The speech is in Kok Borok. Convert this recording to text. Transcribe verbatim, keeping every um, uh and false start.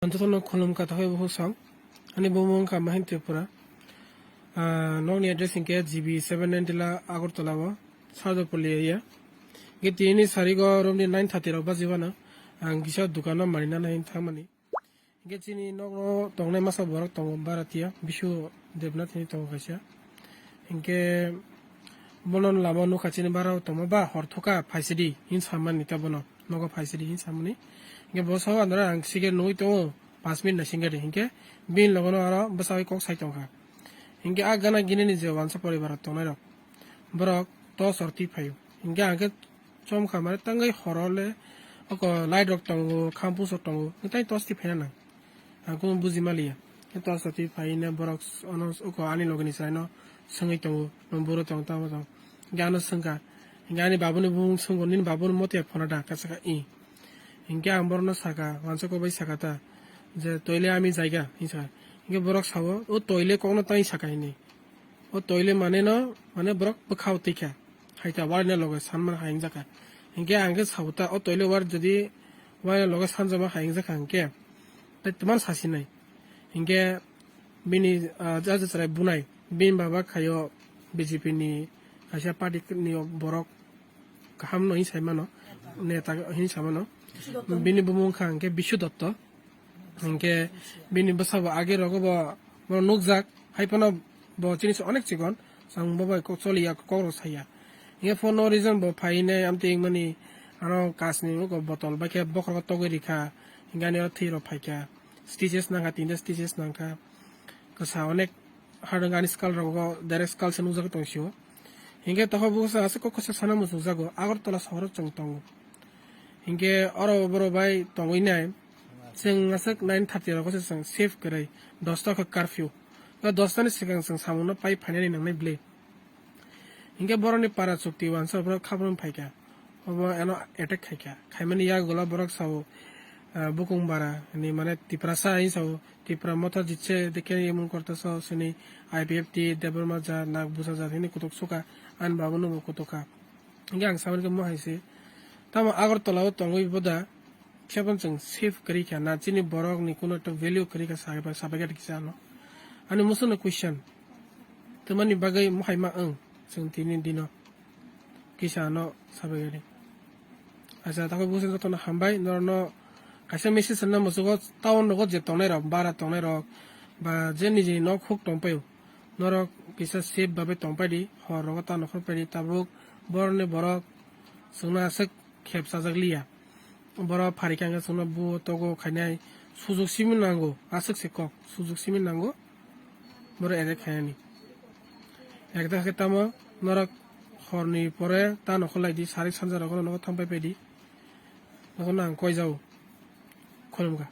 Ang jotono khulumkha, takhai bukhuk sam. Ani bumung wngkha Mahin Tripura. Ah, nokni address hinkhe G B seven ninety la Agartala o, Sarjapalli area. Hinkhe tini sarigo romni nine thirty rok bajibano ang kisa dukano manina nai thangmani. Hinkhe chini nokno tongnai masa borok tongo Bharatia, Bishu Debnath hinwi tongo kaisa. Hinkhe bono lama nukha chini bara tongma ba hor thuka phaisidi hin samani ta bono. Nogo phaisidi hin samani. Hinkhe bo sao andra ang sige nugwi tongo, paanch minute naisingkhe de. Hinkhe bini logono aro bwsai kok sai tongkha. Hinkhe a gana ginini je wansa poribar rok tongnai rok, borok tos rok twi phaio. Hinkhe ang khe chomkha mane tangwi horo le oko light rok tongo, khampus rok tongo, hinkhe tei tos twi phaina nang. Ang kunu buji maliya. Khe tos rok twi phaina borok s-, ono s-, oko ani loge ni chwraino swngwi tongo, "Nwng buro tong, tamo tong?" Hinkhe ano swngkha. Hinkhe ani babuni bumung swngkha, "Nini babuni mote phone da?" Khe sakha, "Ih." Hinkhe ang borokno sakha, wansa kok bai sakha ta, je, "Toile ami jaiga," hinwi sakha. Hinkhe borok sao, "O toile kokno tang sakha," hinwi. O toile mane no, mane borok bwkhao twi kha. Hai ta wari no loge sanmani hai wngjakha. Hinkhe ang khe sao ta, o toile wari jodi wari no loge sanjama hai wngjakha hinkhe, tei twmano sasinai. Hinkhe bini, ah, jaja chwrai bunai, bini baba khaio B J P ni kaisa party ni borok kaham no hinwi sai mano, neta hinwi sai mano. Bini bumung wngkha hinkhe Bishu Dotto. Hinkhe bini bwsabo age rogo bo, bo nukjak, hai phano bo chini se onek chikon, chwng bo bai kok choliya, kok rok saya. Hinkhe for no reason bo phainai amtwi wngmani, ano kasni uko botol bai khe bokhorogo togwi rikha, hinkhe ani oro thwi rok phaikha, stitches nangkha, tinta stitches nangkha, kwsa onek. Hadwng ani skal rogo direct skal se nukjagwi tong sio. Hinkhe tokho buksa aswk kok kwchak sana muchungjago, Agartala sohoro chwng tongo. Hinkhe oro borok bai tongwi nai, chwng aswk nine thirty rogo se chwng safe kwrwi, dosta khe curfew. O dosta ni swkang chwng samungno pai phainani nangnai bwle. Hinkhe borokni para chukti wansa borok khabrwng phaikha. Obo ano attack khaikha. Khaimani yagulo borok sao, ah, bukung bara ni mane Tiprasa hinwi sao, Tipra Motha Jitse dekhe emon korta sao sini I P F T Debbarma jat, Nag Busa jat hini kutuk suka, ani babuno bo kutuk kha. Hinkhe ang samani khe mo hai se. Tamo Agartala o tongwi boda, Khe bo chwng safe kwrwi kha na, chini borok ni kuno ekta value kwrwi kha sabai, sabai kha kisa ano. Ani musu no question. Tamani bagwi mohai ma wng chwng tini dino kisa ano sabai kha. Acha, takoi busa jotono hambai, norokno kaisa message rwna muchugo, town rogo je tongnai rok, bara tongnai rok, ba je nijini nok huk tongpaio, norok kisa safe babai tongpai di, hor rogo ta nokhor pai di, tabuk borok ni borok chwngno aswk khep chajak liya. Borok pharikha hwnkhe chwngno buo togo khainai sujuk simi nango, aswk se kok sujuk simi nango borok attack khainani. Ekdagi khe tamo norok horni pore ta nokhor lai di, sarik sanja rogo nogo thangpai pai di. Nogo nang koi jao khulumkha.